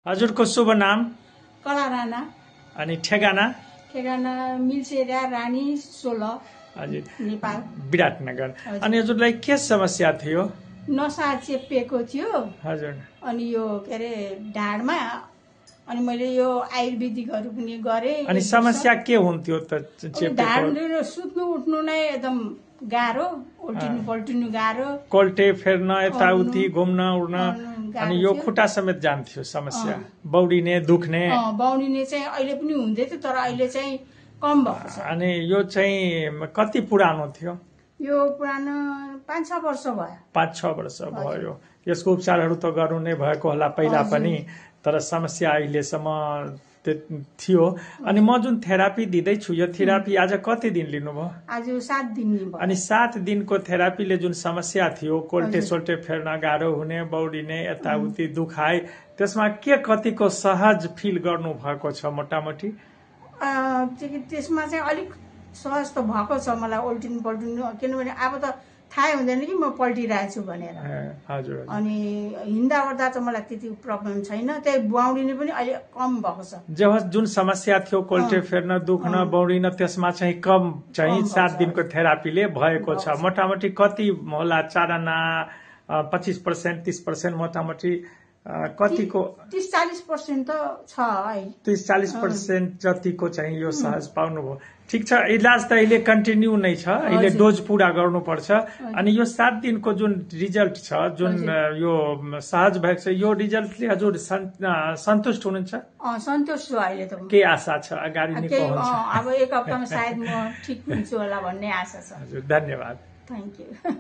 हजुरको शुभ नाम कला राणा अनि ठेगाना ठेगाना मिल्सेरा रानी 16 हजुर नेपाल विराटनगर। अनि हजुरलाई के समस्या थियो? नसा चेपिएको थियो हजुर। अनि यो के अरे ढाडमा अनि मैले यो आयुर्वेदिकहरू पनि गरे। अनि समस्या के हुन्थ्यो त चेपेको? ढाड सुत्नु उठ्नु नै एकदम गाह्रो, उल्टिनु पल्टिनु गाह्रो, कोल्टे फेर्न यताउति घुम्न उड्न अनि यो खुट्टा समेत जान्थ्यो समस्या, बौडिने दुख्ने। बौडिने चाहिँ अहिले पनि हुँदै थियो तर अहिले चाहिँ कम भएको छ। अनि यो चाहिँ कति पुरानो थियो? यो पुरानो 5-6 वर्ष भयो। 5-6 वर्ष भयो। यसको उपचारहरू त गर्नु नै भएको होला पहिला पनि, तर समस्या अहिलेसम्म थियो। अनि म जुन थेरापी दिँदैछु यो थेरापी आज कति दिन लिनुभयो? आज 7 दिन लिनुभयो। अनि 7 दिनको थेरापीले जुन समस्या थियो, कोल्टे सोल्टे फेर्न गाह्रो हुने, बौडिने, यताउति दुखाइ, त्यसमा के कतिको सहज फिल गर्नु भएको छ मोटामोटी? त्यसमा चाहिँ अलिक सहज त भएको छ मलाई उल्टिनु पल्टिनु, किनभने अब त थाहै हुँदैन कि म पल्टिरहेको छु भनेर। हजुर। अनि हिँड्दा ओर्दा त मलाई त्यति प्रब्लम छैन, त्यही बौडिने पनि अहिले कम भएको छ। जुन समस्या थियो कोल्टे फेर्न दुख्न बौडिन त्यसमा चाहिँ कम चाहिँ 7 दिनको थेरापीले भएको छ। मोटामोटी कति होला? 4 आना 25% 30% मोटामोटी कतिको? 30-40% त छ है। 30-40% जतिको चाहिँ यो सहज पाउनुभयो। ठिक छ, इलाज त अहिले कन्टिन्यू नै छ, अहिले डोज पूरा गर्नुपर्छ। अनि यो 7 दिनको जुन रिजल्ट छ, जुन यो सहज भएको छ, यो रिजल्टले हजुर सन्तुष्ट हुनुहुन्छ? सन्तुष्ट छु अहिले त। के आशा छ अगाडि नै पहुँच? अब 1 हप्तामा सायद म ठिक हुन्छु होला भन्ने आशा छ। हजुर, धन्यवाद। Thank you.